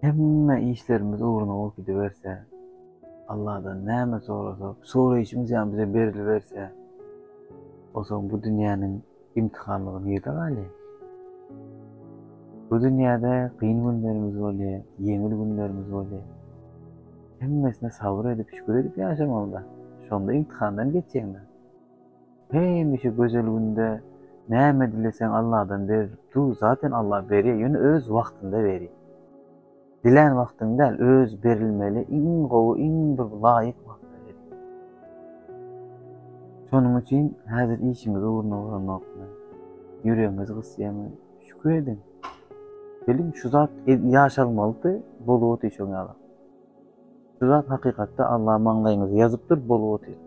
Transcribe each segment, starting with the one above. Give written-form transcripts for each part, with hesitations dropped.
Hemme işlerimiz ugruna bolup gidiberse, Allahdan näme sorasak, soraýşymyz ýaly bize beriliberse, onsoň bu dünýäniň imtihanlygy nirde galýar? Bu dünýäde kyn günlerimiz bolýar, ýeňil günlerimiz bolýar. Hemmesine sabyr edip, şükür edip ýaşamaly-da. Şonda imtihandan geçjeň-dä. Hemişe gözel günde näme dileseň Allahdan berilip dur, zaten Allah berýär, ýöne öz wagtynda berýär. Dilän wagtyň däl, öz berilmeli iň gowy, iň bir laýyk wagtda berýär. Şonuň üçin häzir işiňiz ugruna bolanokmy? Ýüregiňiz gysýarmy? Şükür ediň. Biliň, şu zat ýaşalmalydy, bolup otyr şoň ýaly. Şu zat hakykatda Allah maňlaýyňyza ýazypdyr, bolup otyr.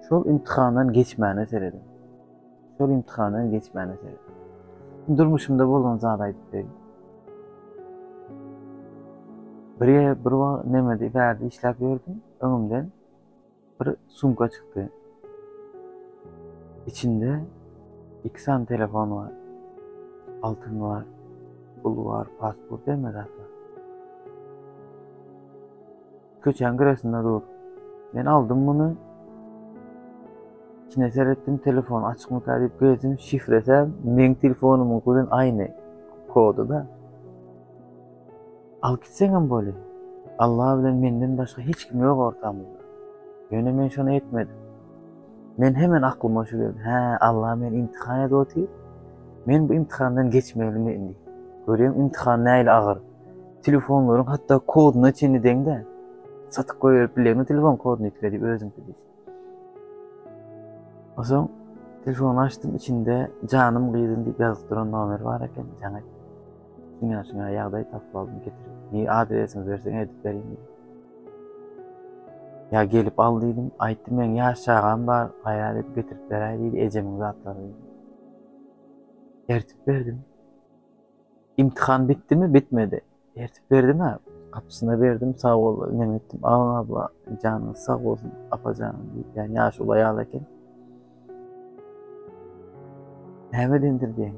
Şol imtihandan geçmäne serediň. Şol imtihandan geçmäne serediň. Durmuşymda bolan zady aýdyp bereýin. Bir ýer bir wagt nemede bärde işläp ýördüm. Öňümden bir sumka çykdy. Içinde iki sany telefon bar. Altyn bar, pul bar, pasport hemme zat bar. Köçäň gyrasyna dur. Men aldym muny. İçine seretdim, telefon açykmyka diýip gezdim, şifresi meň telefonumyňky bilen aýny kody da. Alyp gitseňem bolýar. Allah bilen menden başga hiç kim ýok ortamyzda. Ýöne men şony etmedim. Men hemen aklyma şu geldi. Hä, Allah meni imtihan edip otyr. Men bu imtihandan geçmelimi indi? Görýäň, imtihan nähili agyr. Telefonlaryň hatda koduna çenli deň-dä. Satyp goýberip bileňmi telefon koduny üýtgedip özüňki diýip. Onsoň telefony açdym, içinde janym gyzym diýip ýazyp duran nomer bar eken, jaň etdim. Şuňa şuňa ýagdaý tapyp aldym getirip. Ni adresiňizi berseň edip bereýin diýdim. Ýa gelip al diýdim. Aýtdy meň ýaş çagam bar, gaýrat edip getirip beräý diýdi, ejemiň zatlary diýdi. Ertip berdim. Imtihan bitdimi? Bitmedi. Ertip berdim ha. Gapysyna berdim, sag bol, neme etdim. Alyň abla, janyňyz sag bolsun, apajanym diýip, ýani ýaşuly aýal eken. Näme edendir diýen.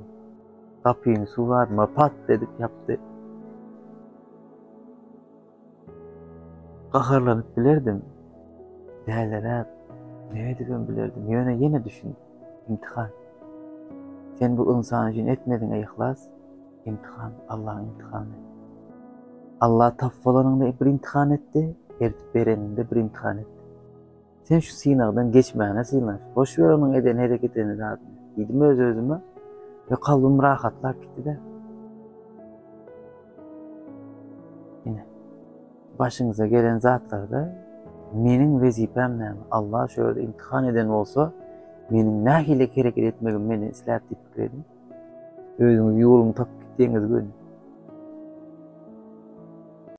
Gapyny suwadyma pat edip ýapdy. Gaharlanyp bilerdim. Däliräp, ne edibem bilerdim. Ýöne ýene düşündim. Imtihan. Sen bu ynsan üçin etmediň ey yhlas. Imtihan, Allahyň imtihany. Allah tap bolanyňda bir imtihan etdi, ertip bereninde bir imtihan etdi. Sen şu synagdan geçmäne synaş. Boş ver onuň eden hereketini zadyny. Diýdim öz özüme we kalbym rahatlap gitdi-de. Ine. Başyňyza gelen zatlarda meniň wezipäm näme? Allah şu ýerde imtihan eden bolsa, meniň nähili hereket etmegimi menden isläp diýip pikir ediň. Özüňiz ýoluny tapyp gitseňiz göni.